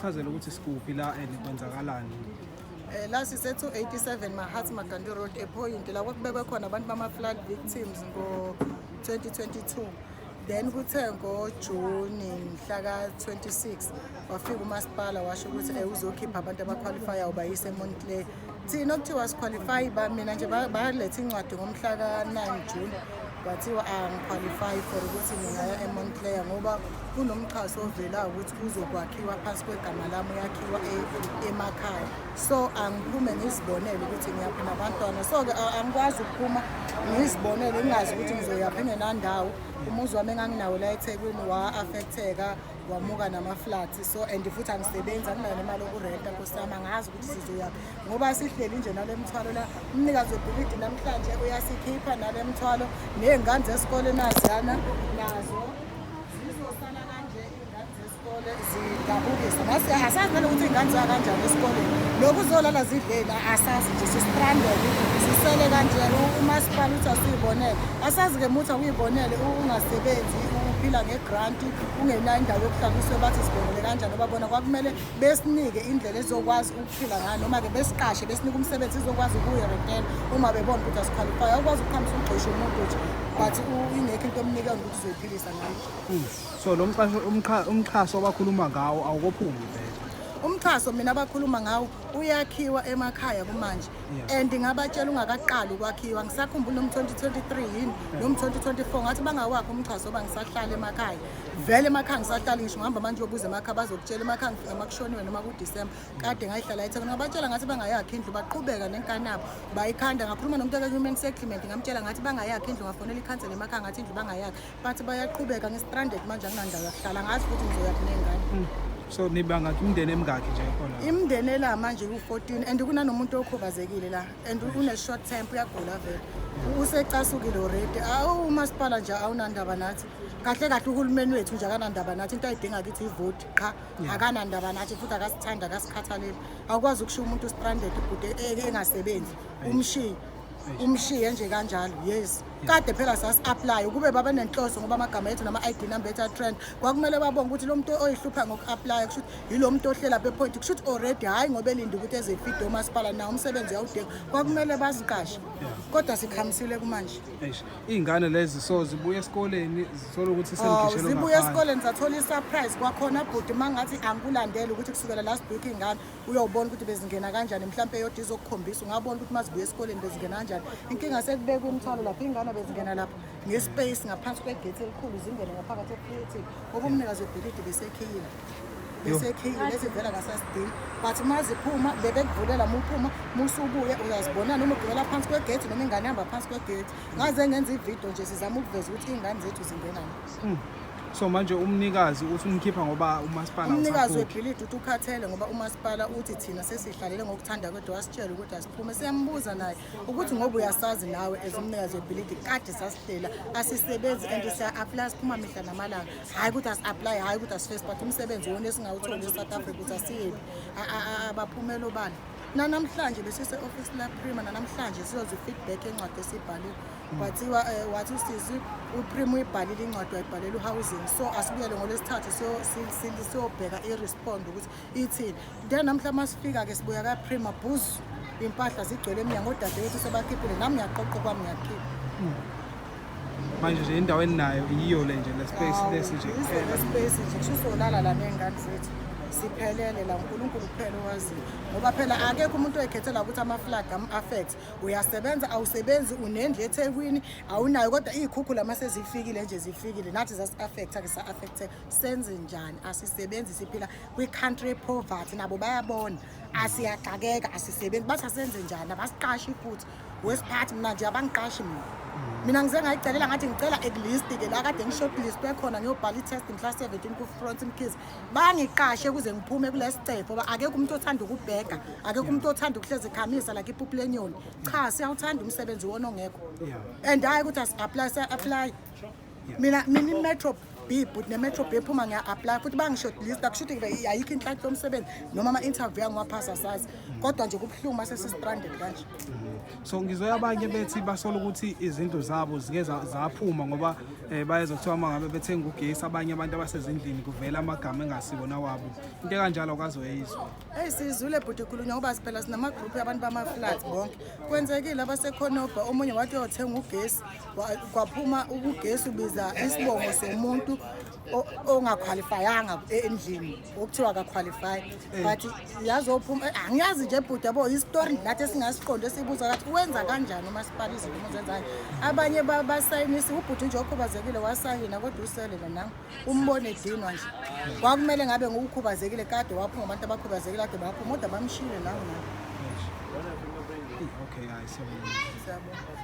Usichazele ukuthi sikuphi la and kwenzakalani. La sise 287 Mahatma Gandhi Road ePoint la kwakubekwe khona abantu bama flood victims ngo 2022. Then kuthe ngoJuni mhla ka 26 wafika umasipala washo ukuthi uzokhipha abantu abaqualifyayo bayise eMontclair. Thina okuthiwa siqualify ba mina nje baletha incwadi ngomhla ka 9 June, kwathiwa angiqualify for ukuthi ngingaya eMontclair ngoba kunomxhaso ovelayo ukuthi uzokwakhiwa phansi kwegama lami, uyakhiwa emakhaya, so angiphume ngizibonele ukuthi ngiyaphi nabantwana. So-ke angikwazi ukuphuma ngizibonele ngingazi ukuthi ngizoyaphi engenandawo. Umuzi wami enganginawo la eThekwini wa-affecteka, wamuka nama-floods, so and futhi angisebenzi, anginayo nemali yokurenta, nkosi yami. Angazi ukuthi sizoyaphi ngoba sihleli nje nale mthwalo la. Umnikazi webhilidi namhlanje uyasikhipha nale mthwalo ney'ngane zesikole naziyana nazo zizosala kanje. Iy'ngane zesikole zidabukisa. Asazi nalokuthi iy'ngane ziya kanjani esikoleni, lokhu uzolala zidleni asazi nje. Si-stranded, sisele kanje. Umasipala uthi asiyibonele, asazi-ke muthi awuyibonele ungasebenzi, uphila ngegranti, ungenayo indawo yokuhlala, usuke bathi sibonele kanjani? Ngoba bona kwakumele besinike indlela ezokwazi ukuphila ngayo, noma-ke besiqashe, besinike umsebenzi sizokwazi ukuyirentela uma bebona ukuthi asiqualify. Awukwazi ukuqhamisa ugxishe umuntu nje but ingekho into omnika yona ukuthi uzoyiphilisa ngayo. So lo mxhaso umxhaso abakhuluma ngawo awukophumi vele? Umxhaso mina abakhuluma ngawo uyakhiwa emakhaya kumanje and ngabatshela ungakaqali ukwakhiwa. Ngisakhumbula noma 2023 yini noma 2024, ngathi bangawakhi umxhaso ngoba ngisahlala emakhaya vele. Emakhaya ngisahlala. Ngisho ngihamba manje uyobuza emakhaya, bazokutshela. Emakhaya ngifika uma kushoniwe noma kuDisemba. Kade ngayihlala eThekwini. Ngabatshela ngathi bangayakhi indlu, baqhubeka nenkanabo bayikhanda. Ngakhuluma nomuntu aka-human settlement, ngamtshela ngathi bangayakhi indlu. Ngafonela ikhansela emakhaya ngathi indlu bangayakhi, bathi bayaqhubeka. Ngi-stranded manje, anginandawo yokuhlala, ngazi futhi ngizoyaphi ney'ngane. So nibangakhi, umndeni emingakhi nje khona? Imindeni ela manje ku-14 and kunanomuntu okhubazekile la and une-short temper, uyagula vele, usecasukile already. Awu, umasipala nje awunandaba nathi kahle kahle. Uhulumeni wethu nje akanandaba nathi. Into ayidinga kithi ivoti qha. Akanandaba nathi futhi akasithandi, akasikhathaleli. Awukwazi ukushiya umuntu stranded bhuti engasebenzi, umshiye, umshiye nje kanjalo. Yes, kade phela sasi-apply ukube babe nenhloso, ngoba amagama ethu nama-ID number ethu a-trend. Kwakumele babonge ukuthi lo muntu oyihlupha ngoku-applya kusho ukuthi yilo muntu ohlela apha ePoint, kusho ukuthi already hhayi ngoba elinde ukuthi ezefide umasipala nawo umsebenzi uyawudinga. Kwakumele baziqashe, kodwa sikhamisile kumanje. Eish, iy'ngane lezi so zibuya esikoleni zithola ukuthi Oh, senigishelwe zibuya ngaphandle. Esikoleni zathola i-surprise kwakhona bhuti. Uma ngathi angikulandele ukuthi kusukela last week iy'ngane, uyobona ukuthi bezingena kanjani. Mhlawumpe eyodwa izokukhombisa, ungabona ukuthi uma zibuya esikoleni bezingena kanjani. Inkinga sekubekwa imithwalo lapho, iy'ngane bezingena lapho ngespace ngaphansi kwegethi elikhulu, zingene ngaphakathi eflethini ngoba umnikazi webhilidi besekhiyile, besekhiyile ezivela ngasasidingi. But uma ziphuma bebekuvulela, uma uphuma musubuye uyazibona noma ugibela phansi kwegethi noma ingane ihamba phansi kwegethi. Ngaze ngenza ividiyo nje sizama ukuveza ukuthi iy'ngane zethu zingenani. So manje umnikazi uthi unikhipha ngoba umasipala Umnikazi awusakhokhi. Webhilidi uthi ukhathele ngoba umasipala uthi thina sesihlalele ngokuthanda kwethu. Wasitshela ukuthi asiphume. Siyambuza naye ukuthi ngoba uyasazi nawe as umnikazi webhilidi, kade sasihlela, asisebenzi and siya-apply, siphuma mihla namalanga. Hhayi ukuthi asi-apply, hhayi ukuthi asifesi, but umsebenzi wona esingawutholi e-South Africa ukuthi asiyephi. Abaphumela obala. Nanamhlanje besise-ofisi laPrima, nanamhlanje siyoza i-feedback yencwadi esiyibhalile. Kwathiwa wathi usisi uPrima uyibhalile incwadi, wayibhalela u-housing, so asibuyele ngolwesithathu siyobheka i-respond ukuthi ithini. Then namhla uma sifika-ke sibuya kaPrima bhuzu, impahla zigcwele emnyango, odadewethu sebakhiphile, nami ngiyaqoqa kwami, ngiyakhipha. Manje nje indawo eninayo yiyo le nje, le space lesi nje Yiso kuphela? Le space nje, kusho uzolala la ney'ngane zethu, siphelele la. uNkulunkulu kuphela owaziyo, ngoba phela akekho umuntu oyikhethela ukuthi ama-flood am-affect. Uyasebenza, awusebenzi, unendlu eThekwini, awunayo, kodwa iy'khukhula uma sezifikile nje zifikile, nathi zasi-affecta-ke, sa-affecteka. Senze njani? Asisebenzi, siphila kwi-country poverty, nabo bayabona asiyaxakeka, asisebenzi. Bathi asenze njani? Abasiqashi futhi wesiphathi. Mina nje abangiqashi mina. Mina ngize ngayicelela ngathi ngicela at least-ke la kade ngi-shortlistwe khona ngiyobhala i-test mhla 17 ku-Front Mkhize, bangiqashe kuze ngiphume kule sicefe, ngoba akekho umuntu othanda ukubheka, akekho umuntu othanda ukuhlezi ekhamisa like iphuphu lenyoni. Cha, siyawuthanda umsebenzi wona ongekho. And hhayi ukuthi asi-apply, siya-apply. Mina i-metro B, but ne-Metro B ephuma ngiya-apply futhi bangi-shortlista, kusho ukuthi ayikho inhlanhla yomsebenzi noma ama-interview angiwaphasa sazi, kodwa nje kubuhlungu mase si-stranded kanje. So ngizwe abanye bethi basola ukuthi izindlu zabo zike zaphuma ngoba bayezwa kuthiwa uma ngabe bethenga ugesi abanye abantu abasezindlini kuvela amagama engasibona wabo, into ekanjalo akazoyizwa. Eyi, sizule bhuti khulunywa ngoba phela sinamagruphu abantu bama-flats bonke. Kwenzekile abasekhonobha, omunye wathi uyothenga ugesi, kwaphuma ugesi ubiza isibongo somuntu ongakhwalifayanga endlini, okuthiwa akakhwalifayi, but yazophuma. Angiyazi nje bhuti, yabo, isitori nathi esingasiqondi esibuza kathi wenza kanjani umasipala izinto uma uzenzayo. Abanye basayinisa ubhuti nje okhubazekile wasayina, kodwa usele nangu umbone edinwa nje. Kwakumele ngabe ngokukhubazekile kade waphuma, abantu abakhubazekile kade baphuma, kodwa bamshiyile nangu nangu. Okay, hayi, siyabonga. Siyabonga.